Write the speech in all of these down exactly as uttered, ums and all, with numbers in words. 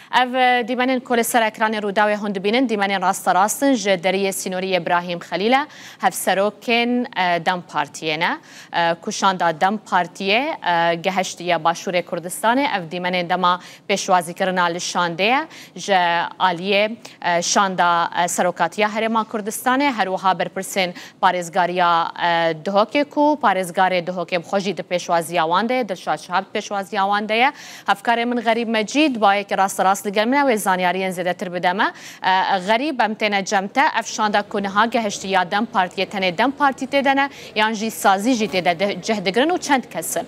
Ev, e, dîmenên ku li ser ekranê Rûdawê hûn dibînin, dîmenên rasterast in ji deriyê sînorî yê Brahîm Xelîl e. Hevserokên, e, DEM Partiyê ne, e, ku şanda DEM Partiyê, e, gehiştiye Başûrê Kurdistanê. Ev dîmenên dema pêşwazîkirina li şandê ye ji aliyê, e, şanda, e, Serokatiya Herêma Kurdistanê, her wiha berpirsên parêzgariya, e, Duhokê ku parêzgarê Duhokê bi xwe jî di pêşwaziya wan de ye, Dilşad Şihab di pêşwaziya wan de ye. Hevkarê min Xerîb Mecîd, bayekî rasterast li gel min e, wê zanyariyên zêdetir bide me. E, Xerîb, em têne cem te. Ev şanda ku niha gehiştî ya DEM Partiyê, tenê DEM Partî tê de ne, yan jî sazî jî tê de di-, cih digirin û çend kes in?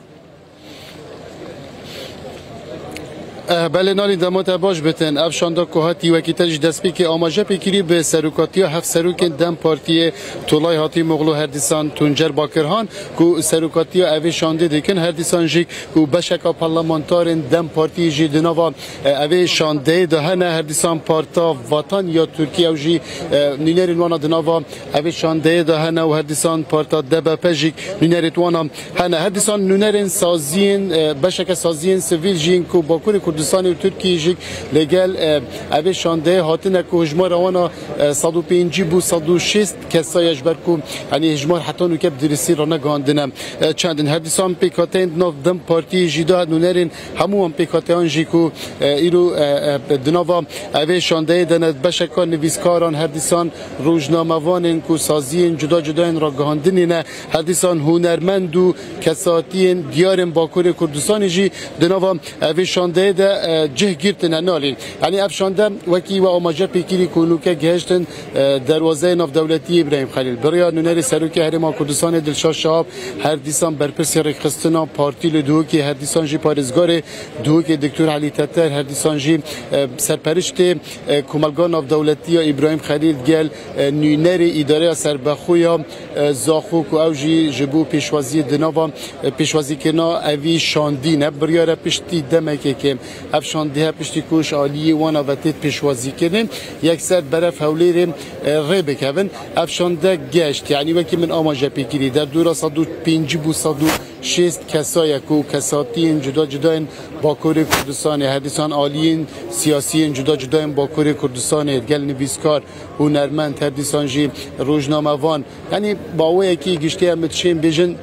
Eh, belê Nalîn, dema te baş bitin. Ev şanda ku hatî wekî te jî destpêkê amaje pê kirî bi serokatiya hevserokên DEM Partiyê Tulay Hatîmoglu, her dîsan Tuncer Bakirhan ku serokatiya evê şandê dikin, her dîsan jî ku beşeka parlamentarên DEM Partiyê jî di nava, eh, evê şandeyê de hene, her dîsan Parta Vatan ya Tirkiye ew jî, eh, nûnerên wana di nava evê şandeyê de hene û her dîsan Parta D B P jî nûnerêt wana hene. Her dîsan nûnerên saziyên, e, beşeke saziyên sivîl jî yên ku Bakurê Kurdistanê û Tirkiyê jî li gel, e, evê şandeyê hatine ku hijmara wana, e, sed û pêncî bû sed û şêst kesaya ji ber ku, yanî hijmar heta nûke bi diristî ranegihandine, e, çend in. Her dîsan pêkhateyên di nav DEM Partiyê jî de nûnerên hemû wan pêkhateyan jî ku, e, îro, e, e, di nava evê şandeyê de ne, beşeka nivîskaran, her dîsan rojnamevanên ku saziyên cuda cuda yên ragihandinê ne, her dîsan hunermend û kesatiyên diyarên Bakurê Kurdistanê jî di nava evê şandeyê de, e, cih girtine Nalîn. Yanî ev şande wekî we amaje pêkirî ku nûke gihiştin, e, derwazeyê navdewletî Îbrahîm Xelîl. Bi rêya nûnerê Serokê Herêma Kurdistanê Dilşad Şahab, her dîsan berpirsê rêkxistina partî li Duhokê, her dîsan jî parêzgarê Duhokê Doktor Elî Teter, her dîsan jî, e, serperiştê, e, Komelga Navdewletî ya Îbrahîm Xelîl gel, e, nûnerê Îdareya Serbexwe ya, e, Zaxo ku ew jî ji bo pêşwaziyê di nava, e, pêşwazîkirina evî şandî ne. Biryar e piştî demekê kêm ev şandî he piştî ku ji aliyê wana ve têt pêşwazîkirin, yekser berev Hewlêrê, e, rê bikevin. Ev şande geşt, yanî wekî min amaje pêkirî, derdora sed û pêncî bû sed û şêst kesaya ku kesatiyên cuda cuda yên Bakurê Kurdistanê, her dîsan aliyên siyasiyên cuda cuda yên Bakurê Kurdistanê, gel nivîskar, hunermend, her dîsan jî rojnamevan. Yanî baweyekî giştî em dişên bêjin,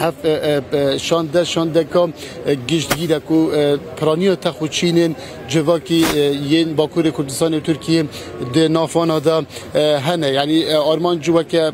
ev, e, e, e, şande, şandeka, e, giştgîr e ku, e, piraniya tex û çînên civakî, e, yên Bakurê Kurdistanê û Tirkiyê di navana de, e, hene. Yanî, e, armanc weke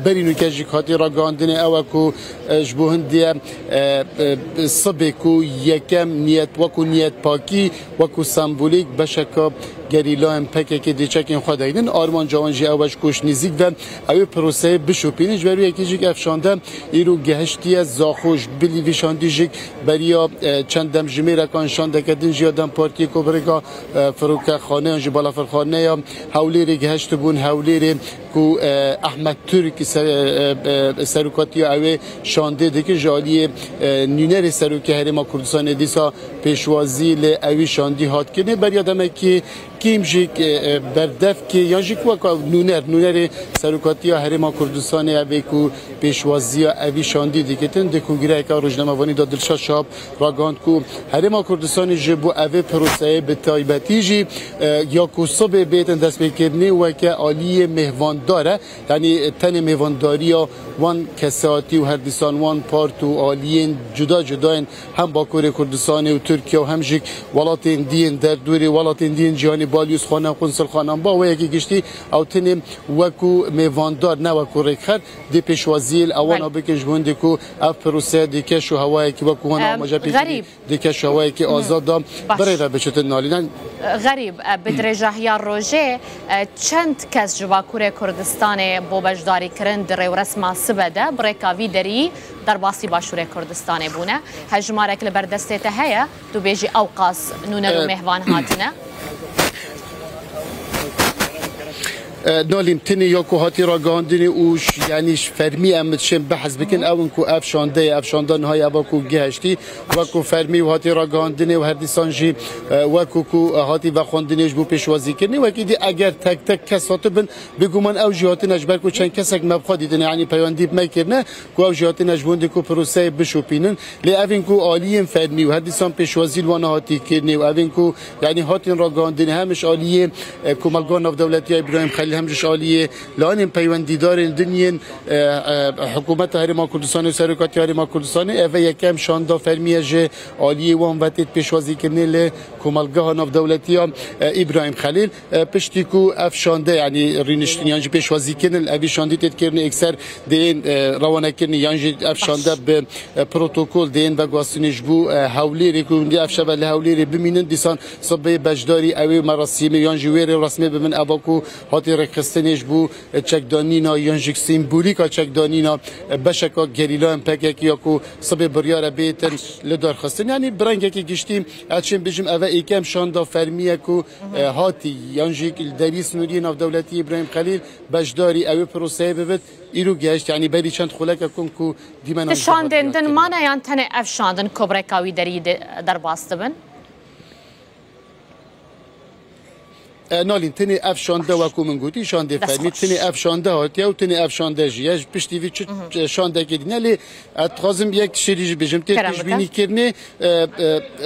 berî nûke jî hatî ragihandinê ew e ku, e, ji bo hindê, e, e, sibê ku yekem niyet, wekû niyetpakî, wekû sembolîk beşeka gerîlayên P K K dê çekên xwe deynin. Armanca wan jî ew e ji ku ji nêzîk ve ew ê proseyê bişopînin. Ji ber wê yekê jî ev şande îro gehiştiye Zaxo, ji bilî vî şandî jî beriya, e, çend demjimêrekan şandeke din jî ya DEM Partiyê ku bi rêka, e, firokexaneyan jî balafirxaneya Hewlêrê gehiştibûn Hewlêrê ku, e, Ehmed Turk ser-, e, e, e, serokatiya ew ê şandê dikin, ji aliyê, e, nûnerê Serokê Herêma Kurdistanê dîsa pêşwazî li ewî şandî hat kirinê. Beriya demekî kêm jî, e, e, berdevkê yan jî ku weka nûner, nûnerê Serokatiya Herêma Kurdistanê ev ê ku pêşwaziya evî şandî dikitin, di kongreyeke rojnamevanî de Dilşad Şahab ragihand ku Herêma Kurdistanê ji bo evê proseyê bi taybetî jî, e, ya ku sibê bêtin destpêkirinê weke aliyê mêhvandar e. Yanî tenê mêvandariya wan kesatî û her dîsan wan part û aliyên cuda cuda yên hem Bakurê Kurdistanê û Tirkiye û hem jî welatên diyên derdorê, welatên diyên cîhanê, balyozxanan, qunsulxanan, baweyekî giştî ew tenê wekû mêvandar, ne wekû rêkxer, dê pêşwaziyê li ewana Belê. bikin ji bo hindê ku ev proseye di keş û hewayekî wekû wan Em, amaje pêkirî, Xerîb. di keş û hewayekî Baş. azad de Baş. bi rê ve biçitin Nalîn. Xerîb, e, bi dirêjahiya rojê, e, çend kes ji Bakurê Kurdistanê bo beşdarîkirin di rêwresma sibe de bi rêka vî derî derbasî Başûrê Kurdistanê bûne? Hejmarek li ber destê te heye? Tu bêjî ewqas nûner û E, mêhvan hatine? E, Nalîn, tenê ya ku hatî ragihandinê û ş-, yanî ji fermî em dişên behs bikin, ew in ku ev şande ye, ev şanda niha ye, eva ku gihiştî, wek ku fermî û hatî ragihandinê û her dîsan jî, e, wek ku, ku hatî vexwendinê ji bo pêşwazîkirinê, wekî dî eger tek tek kes hatibin, bêguman ew jî hatine ji ber ku çend kesek me bi xwe dîtine, yanî peywendî bi me kirine, ku ew jî hatine ji bo hindê ku proseyê bişopînin. Lê evên ku aliyên fermî û her dîsan pêşwazî li wan hatî kirinê û evên ku, yanî, hatin ragihandinê hem ji aliyê, e, Komelga Navdewletiya Îbrahîm Xelîl hem ji aliyê layanên peywendîdarên din yên, e, e, Hikûmeta Herêma Kurdistanê û Serokatiya Herêma Kurdistanê, eve yekem şanda fermî ye ji aliyê wan ve têt pêşwazîkirinê li Komelgeha Navdewletiya, e, Îbrahîm Xelîl. E, piştî ku ev şande, yanî rîniştin yan jî pêşwazîkirin, evî şandî têt kirin êkser dê yên, e, rewanekirinê yan jî ev şande bi, e, protokol dê yên veguhastinê ji bo, e, Hewlêrê ku hûn dê ev şeve li Hewlêrê bimînin, dîsan sibê beşdarî ew ê merasîmê yan jî wê rêwresmê bibin, eva ku hatî rêkxistinê ji bo, e, çekdanîna yan jî sembolîka çekdanîna, e, beşeka gerîlayan P K K ya ku sibê biryar e bêtin li darxistin. Yanî bi rengekî giştî ez çêm bijim, eve êkem şanda fermî ye ku, e, hatî yan jî li deriyê sînoriyê navdewletî Îbrahîm Xelîl beşdarî ew ê proseyê bibit. Îro gehişt, yanî berî çend xulekek in ku dîmena Ti şandên din mane yan tenê ev şandin ku bi rêka wî derî de derbas dibin? E, Nalîn, tenê ev şande, wek ku min gotî, şandê fermî, tenê ev şande hatiye û tenê ev şande jî ye. Ji piştî vî çi, e, şandekê dîne, lê ez dixwazim yek tiştê dî jî bêjim. Tê pêşbînî kirinê, e, e,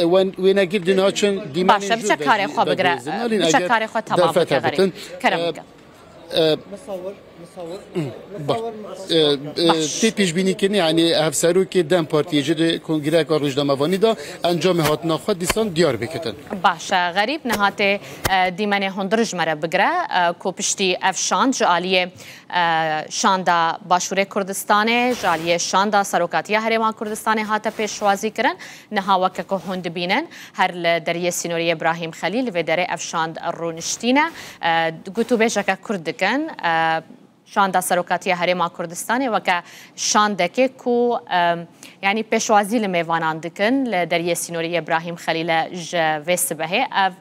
e, wen-, wênegir dîna çin dîmenên jûr ve jî vegihêzin. Nalîn, eger derfet hebitin. Kerem bike. E, Baş. E, e, Tê pêşbînîkirinê, yanî hevserokê DEM Partiyê jî di Kongreyeka Rojnamevanî de encamê hatina xwe dîsan diyar bikitin. Baş e, Xerîb, niha tê, e, dîmenê hundir ji me re bigire, e, ku piştî ev şand ji aliyê, e, şanda Başûrê Kurdistanê, ji aliyê şanda Serokatiya Herêma Kurdistanê hate pêşwazî kirin. Niha weke ku hûn dibînin, her li deriyê sînoriyê Brahîm Xelîl vê derê ev şand rûniştîne. E, gotûbêjeke kurt dikin. E, Şanda Serokatiya Herêma Kurdistanê weke şandekê ku, em, yanî pêşwazî li mêvanan dikin, li deriyê sînorî Îbrahîm Xelîl e ji vê sibehê. Ev,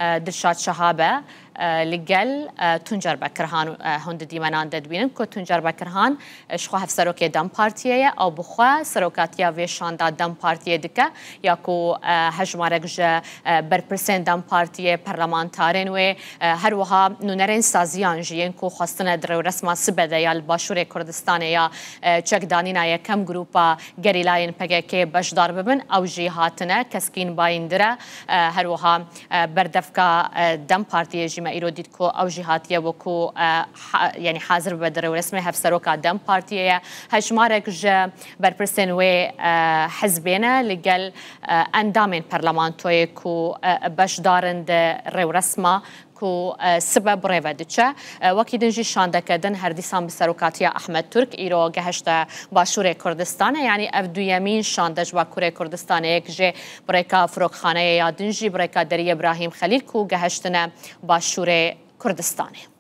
e, Dilşad Şehab e, e, li gel, e, Tuncer Bekirhan, e, hûn di dîmenan de dibînin ku Tuncer Bekirhan, e, ji xwe hevserokê DEM Partiyê ye, ew bi xwe serokatiya vê şanda DEM Partiyê dike, ya ku, e, hejmarek ji, e, berpirsên DEM Partiyê, parlamentarên wê, E, her wiha nûnerên saziyan jî yên ku xwestine di rêwresma sibe de ya li Başûrê Kurdistanê ya, e, çekdanîna yekem grûpa gerîlayên P K K beşdar bibin, ew jî hatine. Keskîn Bayindir e, e, her wiha, e, berdevka, e, DEM Partiyê jî me îro dît ku ew jî hatiye wekû, e, ha-, yanî hazir bibe di rêwresmê hevseroka DEM Partiyê ye. Hejmarek ji berpirsên wê, e, hizbê ne li gel, e, endamên parlamentoyê ku, e, beşdar in di rêwresma ku, e, sibe bi rê ve diçe. E, wekî din jî şandeke din her dîsan bi serokatiya Ahmet Turk îro gehişte Başûrê Kurdistanê. Yanî ev duyemîn şande ji Bakurê Kurdistanê ye ku jê bi rêka Firokxaneyê ya din jî bi rêka Deriyê Brahîm Xelîl ku gehiştine Başûrê Kurdistanê.